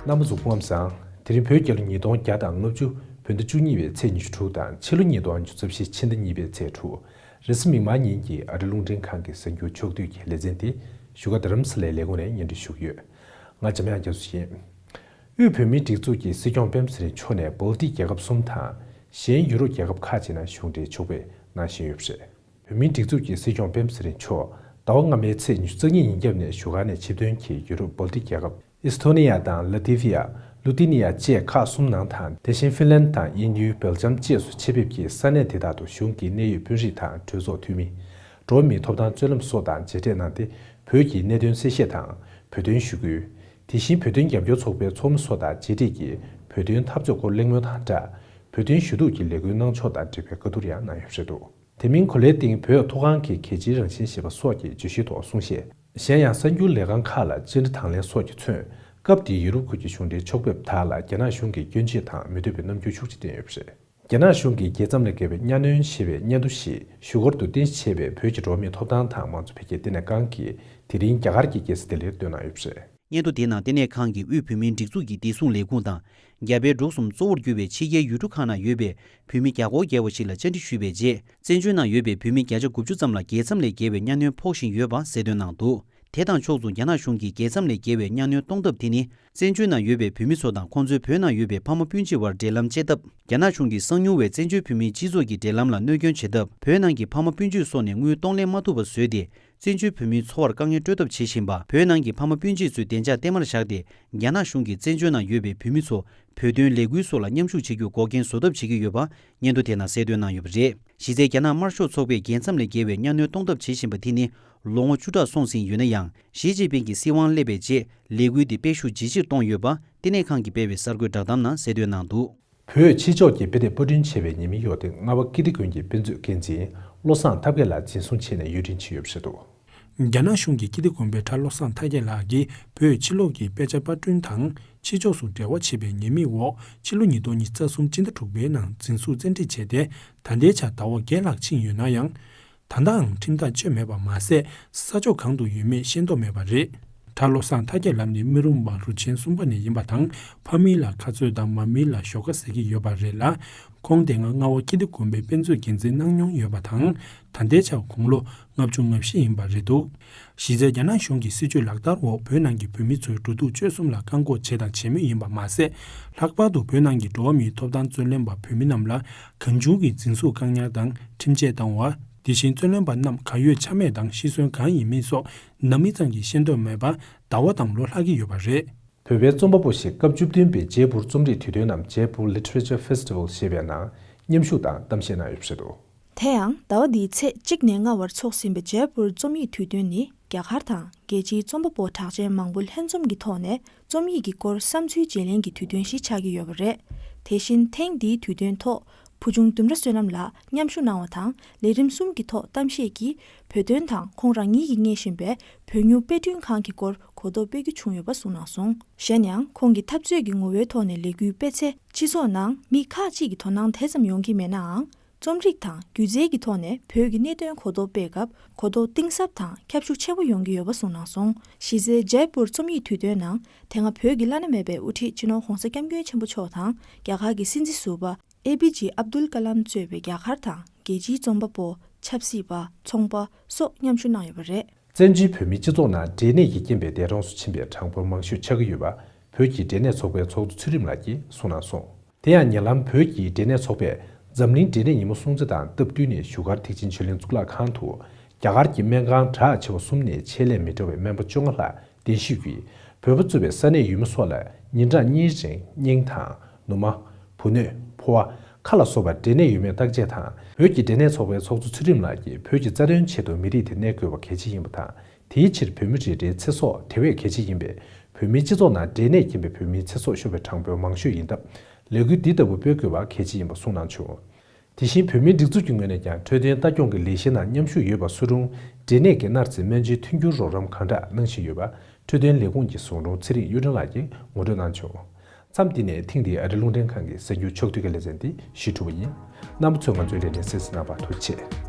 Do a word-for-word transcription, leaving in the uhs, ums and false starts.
རྣམ་པ་ཚོ་སྐུ་ཁམས་བཟང་། དེ་རིང་བོད་རྒྱལ་ལོ་ཉིས་སྟོང་བརྒྱ་དང་ལྔ་བཅུ་བོད་ཟླ་བཅུ་གཉིས་པའི་ཚེས་ཉི་ཤུ་དྲུག་དང་ཕྱི་ལོ་ཉིས་སྟོང་ཉི་ཤུ་རྩ་བཞི་ཕྱི་ཟླ་གཉིས་པའི་ཚེས་དྲུག་རེས་གཟའ་མིག་དམར་ཉིན་གྱི་ཨ་རི་རླུང་འཕྲིན་ཁང་གི་གསར་འགྱུར་ཕྱོགས་བསྡུས་ཀྱི་ལེ་ཚན་དེ་བཞུགས་སྒར་རྡ་རམ་ས་ལའི་ལས་ཁུངས་ནས་སྙན་སྒྲོན་ཞུ་གི་ཡོད། ང་འཇམ་དབྱངས་རྒྱ་མཚོ་ཡིན། དབུས་བོད་མིའི་སྒྲིག་འཛུགས་ཀྱི་སྲིད་སྐྱོང་སྤེན་པ་ཚེ་རིང་མཆོག་ནས་བལ་ཏིག་རྒྱལ་ཁབ་གསུམ་དང་། གཞན་ཡུ་རོབ་རྒྱལ་ཁབ་ཁག་ཅིག་ནང་གཞུང་འབྲེལ་ཕྱུག་པོས་གནང་བཞིན་ཡོད་པ་རེད། བོད་མིའི་སྒྲིག་འཛུགས་ཀྱི་སྲིད་སྐྱོང་སྤེན་པ་ཚེ་རིང་མཆོག་ཟླ་བ་སྔ་མའི་ཚེས་ཉི་ཤུ་རྩ་གཉིས་ཉིན་རྒྱབ་ནས་བཞུགས་སྒར་ནས་ཆིབས་ཐོན་གྱིས་ཡུ་རོབ་བལ་ཏིག་རྒྱལ་ཁབ་ཨི་སི་ཐོ་ནི་ཡ་དང་ལ་ཏི་ཕི་ཡ། ལུ་ཏི་ནི་ཡ་བཅས་ཁག་གསུམ་ནང་དང་། དེ་བཞིན་ཧྥིན་ལན་དང་དབྱིན་ཡུལ་སྦེལ་ཇམ་བཅས་སུ་ཆེད་ཕེབས་ཀྱིས་ས་གནས་དེ་དག་ཏུ་གཞུང་གི་གནད་ཡོད་དཔོན་རིགས་དང་གྲོས་ཚོགས་འཐུས་མི། འགྲོ་བ་མིའི་ཐོབ་ཐང་རྩོད་ལམ་སོགས་དང་མཇལ་འཕྲད་གནང་སྟེ། བོད་ཀྱི་གནད་དོན་གསལ་བཤད་དང་། བོད་དོན་ཞུ་སྐུལ། དེ་བཞིན་བོད་དོན་རྒྱབ་སྐྱོར་ཚོགས་པའི་ཚོགས་མི་སོགས་དང་མཇལ་འཕྲད་ཀྱིས་བོད་དོན་འཐབ་རྩོད་སྐོར་གླེང་མོལ་དང་སྦྲགས། བོད་དོན་ཞུ་གཏུག་གི་ལས་འགུལ་གནང་ཕྱོགས་དང་འབྲེལ་བའི་བཀའ་བསྡུར་ཡང་གནང་ཡོད་པ་རེད་འདུག་དེ་མིན་གོ་ལའི་སྟེང་བོད་ཐོག་ཁང་གི་གལ་ཆེའི་རང་བཞིན་ཞེས་པ་སོགས་ཀྱི་བརྗོད་གཞིའི་ཐོག་གསུང་བཤད། གཞན་ཡང་གསར་འགྱུར་ལས་ཁང་ཁག་ལ་བཅར་འདྲི་དང་ལེན་སོགས་ཀྱིས་མཚོན། སྐབས་དེའི་ཡུ་རོབ་ཁུལ་གྱི་གཞུང་འབྲེལ་ཕྱོགས་ཕེབས་དག་ལ་རྒྱ་ནག་གཞུང་གིས་སྐྱོན་བརྗོད་དང་མི་འདོད་པའི་རྣམ་འགྱུར་ཤུགས་ཆེ་བསྟན་ཡོད་པ་རེད། རྒྱ་ནག་གཞུང་གིས་རྒྱལ་མཚམས་ལས་བརྒལ་བའི་གཉའ་གནོན་ཞེས་པའི་སྙན་ཐོ་ཞིག་བཞུགས་སྒར་དུ་རྟེན་གཞི་བྱས་པའི་བོད་ཀྱི་འགྲོ་བ་མིའི་ཐོབ་ཐང་དང་མང་གཙོ་འཕེལ་རྒྱས་ལྟེ་གནས་ཁང་གིས་དེ་རིང་རྒྱ་གར་གྱི་རྒྱལ་ས་ལྡི་ལིར་བཏོན་གནང་ཡོད་པ་རེད། སྙན་ཐོ་དེའི་ནང་ལྟེ་གནས་ཁང་གིས་དབུས་བོད་མིའི་སྒྲིག་འཛུགས་ཀྱི་བདེ་སྲུང་ལས་ཁུངས་དང་། རྒྱ་བལ་འབྲུག་གསུམ་གཙོ་བོར་གྱུར་པའི་ཕྱི་རྒྱལ་ཡུལ་གྲུ་ཁག་ན་ཡོད་པའི་བོད་མི་བརྒྱ་སྐོར་བརྒལ་བ་ཞིག་ལ་བཅར་འདྲི་ཞུས་པའི་རྗེས། བཙན་བྱོལ་ནང་ཡོད་པའི་བོད་མི་བརྒྱ་ཆ་དགུ་བཅུ་ཙམ་ལ་རྒྱལ་མཚམས་ལས་བརྒལ་བའི་གཉའ་གནོན་ཕོག་བཞིན་ཡོད་པ་གསལ་སྟོན་གནང་འདུག་དེ་དང་ཕྱོགས་མཚུངས། རྒྱ་ནག་གཞུང་གིས་རྒྱལ་མཚམས་ལས་བརྒལ་བའི་གཉའ་གནོན་གཏོང་ཐབས་དེ་ནི། བཙན་བྱོལ་ནང་ཡོད་པའི་བོད་མི་ཚོ་དང་ཁོང་ཚོའི་བོད་ནང་ཡོད་པའི་ཕ་མ་སྤུན་མཆེད་བར་འབྲེལ་ལམ་བཅད་ཐབས། རྒྱ་ནག་གཞུང་གིས་གསང་མྱུལ་བའི་བཙན་བྱོལ་བོད་མིའི་སྤྱི་ཚོགས་ཀྱི་འབྲེལ་ལམ་ལ་གནོད་སྐྱོན་བྱེད་ཐབས། བོད་ནང་གི་ཕ་མ་སྤུན་མཆེད་སོགས་ནས་དངུལ་གཏོང་ལེན་མ་ཐུབ་པ་བཟོས་ཏེ། བཙན་བྱོལ་བོད་མིའི་འཚོ་བར་དཀའ་ངལ་སྤྲོད་ཐབས་བྱེད་བཞིན་པ། བོད་ནང་གི་ཕ་མ་སྤུན་མཆེད་ཚོའི་བདེ་འཇགས་གཏའ་མར་བཞག་སྟེ། རྒྱ་ནག་གཞུང་གིས་བཙན་བྱོལ་ནང་ཡོད་པའི་བོད་མི་ཚོ་བོད་དོན་ལས་འགུལ་སོགས་ལ་མཉམ་ཞུགས་བྱེད་རྒྱུར་འགོག་རྐྱེན་བཟོ་ཐབས་བྱེད་ཀྱི་ཡོད་པ། སྙན་ཐོ་དེ་ནང་གསལ་སྟོན་གནང་ཡོད་པ་རེད། གཞི་རྩའི་རྒྱ་ནག་དམར་ཤོག་ཚོགས་པས་རྒྱལ་མཚམས་ལས་བརྒལ་བའི་གཉའ་གནོན་གཏོང་ཐབས་བྱེད་བཞིན་པ་དེ་ནི་ལོ་ངོ་བཅུ་ཕྲག་སོང་ཟིན་ཡོད་ན་ཡང་། ཞི་ཅིན་ཕིང་གི་སྲིད་དབང་སླེབས་པའི་རྗེས་ལས་འགུལ་འདི་སྤེལ་ཤུགས་ཇེ་ཆེར་གཏོང་ཡོད་པ། ལྟེ་གནས་ཁང་གིས་སྤེལ་བའི་གསར་འགོད་བསྒྲགས་གཏམ་ནང་གསལ་སྟོན་གནང་འདུག་བོད་ཕྱི་ཕྱོགས་ཀྱི་དཔེ་དེབ་པར་སྐྲུན་བྱས་པའི་ཉེས་མིང་འོག་ཏུ་རྔ་བ་ཀིརྟི་དགོན་གྱི་དཔེ་མཛོད་འགན་འཛིན་བློ་བཟང་ཐབས་མཁས་ལགས་འཛིན་བཟུང་བྱས་ནས་ཡུན་རིང་ཕྱིན་ཡོད་པ་རེད་འདུག་རྒྱ་ནག་གཞུང་གིས་ཀིརྟི་དགོན་པའི་གྲྭ་བློ་བཟང་ཐབས་མཁས་ལགས་ཀྱིས་བོད་ཕྱི་ལོགས་ཀྱི་དཔེ་ཆ་པར་སྐྲུན་དང་ཕྱི་ཕྱོགས་སུ་འབྲེལ་བ་བྱས་པའི་ཉེས་མིང་འོག་ཕྱི་ལོ་ཉིས་སྟོང་ཉི་ཤུ་རྩ་གསུམ་སྤྱི་ཟླ་དྲུག་པའི་ནང་འཛིན་བཟུང་བཙན་ཁྲིད་བྱས་ཏེ། ད་ལྟའི་ཆར་ཟླ་བ་བརྒྱད་ལྷག་ཕྱིན་ཡོད་ན་ཡང་། ད་ལྟའང་ཁྲིམས་ཐག་གཅོད་མེད་པ་མ་ཟད། ས་ཕྱོགས་གང་དུ་ཡོད་མེད་ཤེས་རྟོགས་མེད་པ་རེད། གྲྭ་བློ་བཟང་ཐབས་མཁས་ལགས་ནི་སྨན་རུམ་མ་རུ་ཆེན་གསུམ་པ་ནས་ཡིན་པ་དང་། ཕ་མིང་ལ་ཁ་རྩོད་དང་། མ་མིང་ལ་ཞོགས་ཀ་ཟེར་གྱི་ཡོད་པ་རེད་ལ། ཁོང་དེ་སྔ་རྔ་བ་ཀིརྟི་དགོན་པའི་དཔེ་མཛོད་འགན་འཛིན་གནང་མྱོང་ཡོད་པ་དང་། ད་ལྟའི་ཆར་དགུང་ལོ་ལྔ་བཅུ་ང་བཞི་ཡིན་པ་རེད་འདུག་གཞི་རྩའི་རྒྱ་ནག་གཞུང་གི་སྲིད་བྱུས་ལག་བསྟར་འོག་བོད་ནང་གི་བོད་མི་ཚོའི་འགྲོ་འདུག་སྤྱོད་གསུམ་ལ་བཀག་འགོག་བྱས་དང་བྱེད་མུས་ཡིན་པ་མ་ཟད། ལྷག་པར་དུ་བོད་ནང་གི་འགྲོ་བ་མིའི་ཐོབ་ཐང་རྩོད་ལེན་པ་བོད་མི་རྣམས་ལ་གང་བྱུང་གིས་འཛིན་བཟུང་བཀག་ཉར་དང་ཁྲིམས་ཆད་བཏང་བ། དེ་བཞིན་རྩོད་ལེན་པ་རྣམས་ག་ཡོད་ཆ་མེད་དང་ཤི་གསོན་གང་ཡིན་མིན་སོགས་ནང་མི་ཚང་གིས་ཤེས་རྟོགས་མེད་པར་ཟླ་བ་དང་ལོ་ལྷག་གི་ཡོད་པ་རེད། བོད་པའི་རྩོམ་པ་པོ་ཞིག་སྐབས་བཅུ་བདུན་པའི་ཇེ་པུར་རྩོམ་རིག་དུས་སྟོན་ནམ་Jaipur Literature Festival ཞེས་པའི་ནང་མཉམ་ཞུགས་དང་གཏམ་བཤད་གནང་ཡོད་པ་རེད་འདུག་དེ་ཡང་ཟླ་བ་འདིའི་ཚེས་གཅིག་ནས་ལྔ་བར་འཚོགས་ཟིན་པའི་ཇེ་པུར་རྩོམ་ཡིག་དུས་སྟོན་ནི་རྒྱ་གར་དང་རྒྱལ་སྤྱིའི་རྩོམ་པ་པོ་གྲགས་ཅན་མང་པོ་ལྷན་འཛོམས་ཀྱི་ཐོག་ནས་རྩོམ་ཡིག་གི་སྐོར་བསམ་ཚུལ་བརྗེ་ལེན་གྱི་དུས་སྟོན་ཞིག་ཆགས་ཀྱི་ཡོད་པ་རེད། དེ་བཞིན་ཐེངས་འདིའི་དུས་སྟོན་ཐོག་བུ་ཆུང་ལྡུམ་ར་བསོད་ནམས་ལགས་མཉམ་ཞུགས་གནང་བ་དང་། ལས་རིམ་གསུམ་གྱི་ཐོག་གཏམ་བཤད་ཀྱིས་བོད་དོན་དང་ཁོང་རང་ཉིད་ཀྱིས་གཉེར་བཞིན་པའི་བོད་མྱུར་དཔེ་སྐྲུན་ཁང་གི་སྐོར་གོ་རྟོགས་སྤེལ་རྒྱུ་བྱུང་ཡོད་པ་གསུངས་གནང་སོང་། གཞན་ཡང་ཁོང་གི་འཐབ་རྩོད་ཀྱི་ངོ་བོའི་ཐོག་ནས་ལས་འགུལ་སྤེལ་ཚེ། སྤྱི་ཚོགས་ནང་མི་ཁག་ཅིག་གི་དོ་སྣང་དེ་ཙམ་ཡོང་གི་མེད་ནའང་། རྩོམ་རིག་དང་སྒྱུ་རྩལ་གྱི་ཐོག་ནས་བོད་ཀྱི་གནད་དོན་གོ་རྟོགས་སྤེལ་སྐབས་གོ་རྟོགས་གཏིང་ཟབ་དང་ཁྱབ་ཤུགས་ཆེ་བོ་ཡོང་གི་ཡོད་པ་གསུངས་གནང་སོང་། གཞི་རྩའི་ཇེ་པུར་རྩོམ་ཡིག་དུས་སྟོན་ནང་དེ་སྔ་བོད་ཀྱི་བླ་ན་མེད་པའི་དབུ་ཁྲིད་སྤྱི་ནོར་༧གོང་ས་༧སྐྱབས་མགོན་ཆེན་པོ་མཆོག་དང་རྒྱ་གར་གྱི་སྲིད་འཛིན་ཟུར་པ་ཨེ་པི་ཇེ་ཨབ་དུལ་ཀ་ལམ་གཙོས་པའི་རྒྱ་གར་དང་རྒྱལ་སྤྱིའི་རྩོམ་པ་པོ། ཆབ་སྲིད་པ། ཚོང་པ་སོགས་མཉམ་ཞུགས་གནང་ཡོད་པ་རེད། བཙན་བྱོལ་བོད་མིའི་སྤྱི་ཚོགས་ནང་འབྲས་ནད་ཀྱི་རྐྱེན་པས་འདས་གྲོངས་སུ་ཕྱིན་པའི་གྲངས་འབོར་མང་ཤོས་ཆགས་ཀྱི་ཡོད་པ། བོད་ཀྱི་འབྲས་ནད་ཚོགས་པའི་ཚོགས་གཙོ་ཚུལ་ཁྲིམས་ལགས་ཀྱིས་གསུངས་གནང་སོང་། དེ་ཡང་ཉེ་ལམ་བོད་ཀྱི་འབྲས་ནད་ཚོགས་པས་འཛམ་གླིང་འབྲས་ནད་ཉིན་མོ་སྲུང་བརྩི་དང་སྟབས་བསྟུན་ནས་བཞུགས་སྒར་ཐེག་ཆེན་ཆོས་གླིང་གཙུག་ལག་ཁང་དུ་རྒྱ་གར་གྱི་སྨན་ཁང་གྲགས་ཆེ་བ་གསུམ་ནས་ཆེད་ལས་མི་འདྲ་བའི་སྨན་པ་བཅོ་ལྔ་ལྷག་གདན་ཞུས་ཀྱིས། བོད་པ་གཙོས་པའི་ས་གནས་ཡུལ་མི་སོགས་ལ་ཉིན་གྲངས་གཉིས་རིང་སྙིང་དང་། ནུ་མ། བུ་སྣོད། ཕོ་བ། ཁ་ལ་སོགས་པ་འབྲས་ནད་ཡོད་མེད་བརྟག་དཔྱད་དང་། བོད་ཀྱི་འབྲས་ནད་ཚོགས་པའི་ཚོགས་གཙོ་ཚུལ་ཁྲིམས་ལགས་ཀྱིས། བོད་ཀྱི་རྩ་དོན་ཆེད་དུ་མི་རིགས་དེ་གནས་དགོས་པ་གལ་ཆེ་ཡིན་པ་དང་། དེའི་ཕྱིར་བོད་མི་རེ་རེའི་ཚེ་སྲོག་དེ་བས་གལ་ཆེ་ཡིན་པས། བོད་མིའི་སྤྱི་ཚོགས་ནང་འབྲས་ནད་རྐྱེན་པས་བོད་མིའི་ཚེ་སྲོག་ཤོར་བའི་གྲངས་འབོར་མང་ཤོས་ཡིན་སྟབས། ལས་འགུལ་འདི་ལྟ་བུ་སྤེལ་དགོས་པ་གལ་ཆེ་ཡིན་པ་གསུངས་གནང་བྱུང་། དེ་བཞིན་བོད་མིའི་སྒྲིག་འཛུགས་ཀྱི་ངོས་ནས་ཀྱང་འཕྲོད་བསྟེན་ལྟ་སྐྱོང་གི་ལས་གཞི་ནང་མཉམ་ཞུགས་ཡོད་པ་སུ་རུང་། འབྲས་ནད་ཀྱི་མནར་གཅོད་སྨན་བཅོས་མཐུན་འགྱུར་རོགས་རམ་གང་དྲག་གནང་བཞིན་ཡོད་པ། འཕྲོད་བསྟེན་ལས་ཁུངས་ཀྱི་ཟུང་དྲུང་ཚེ་རིང་གཡུ་སྒྲོན་ལགས་ཀྱིས་ངོ་སྤྲོད་གནང་བྱུང་། མཚམས་འདི་ནས་ཐེངས་འདིའི་ཨ་རི་རླུང་འཕྲིན་ཁང་གི་གསར་འགྱུར་ཕྱོགས་བསྡུས་ཀྱི་ལེ་ཚན་འདི་གཞི་གྲུབ་པ་ཡིན། རྣམ་པ་ཚོས་ང་ཚོའི་ལས་རིམ་གསན་གཟིགས་གནང་བར་ཐུགས་རྗེ་ཆེ།